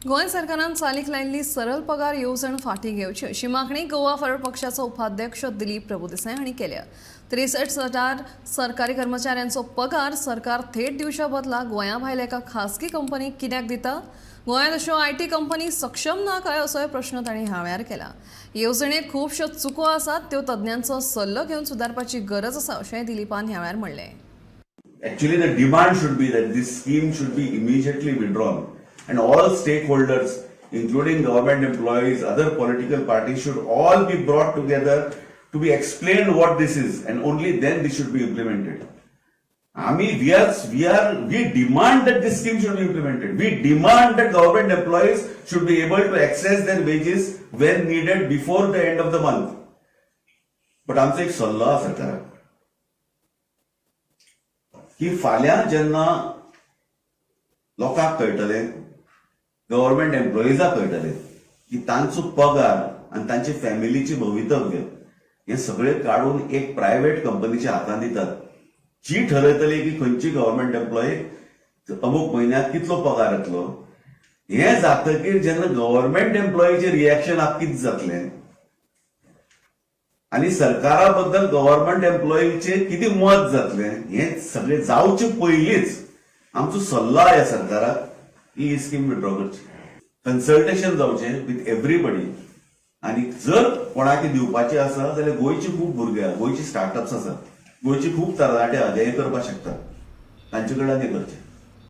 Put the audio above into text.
गोंय सरकारान चालीक लायिल्ली सरळ पगार येवजण फाटीं घेवची अशी मागणी गोवा फॉरवर्ड पक्षाचो उपाध्यक्ष दिलीप प्रभुदेसाय हांणी केल्या. 63,000 सरकारी कर्मचाऱ्यांचो पगार सरकार थेट दिवच्या बदला गोंया भायल्या एका खासगी कंपनीक कित्याक दिता? गोंयांत अश्यो IT company सक्षम ना काय, असोय प्रश्न तांणी ह्या वेळार केला. येवजणेत खुबश्यो चुको आसात, त्यो तज्ञांचो सल्लो घेवन सुदारपाची गरज आसा, अशेंय दिलीपान ह्या वेळार म्हणलें. Actually, the demand should be that this scheme should be immediately withdrawn and all stakeholders, including government employees, other political parties, should all be brought together to be explained what this is, and only then this should be implemented. I mean, we demand that this scheme should be implemented. We demand that government employees should be able to access their wages when needed before the end of the month. But आमचो एक सल्लो आसा सरकाराक की फाल्यां जेन्ना लोकांक कळटलें, गव्हर्मेंट एम्प्लॉइजाक कळटलें की तांचो पगार आनी तांचे फॅमिलीचे भवितव्य हें सगळें काडून एक प्रायव्हेट कंपनीच्या हातांत दितात, जी ठरयतली की खंयची गव्हर्मेंट एम्प्लॉई अमूक म्हयन्याक कितलो पगार येतलो, हें जातकीर जेन्ना गव्हर्मेंट एम्प्लॉईचें रिएक्शन कितें जातलें आनी सरकारा बद्दल गव्हर्मेंट एम्प्लॉईचे कितें मत जातलें, हें सगळें जावचे पयलींच आमचो सल्लो ह्या सरकाराक की ही स्कीम विड्रॉ करची, कन्सल्टेशन जावचें विथ एवरीबडी आनी जर कोणाक दिवपाचें आसा जाल्यार गोंयची खूब भुरगे आहा, गोंयची स्टार्टअप्स आसा, गोंयची खूब तरणाटे आहा जे हें करपाक शकतात, तांचे कडल्यान हें करचें.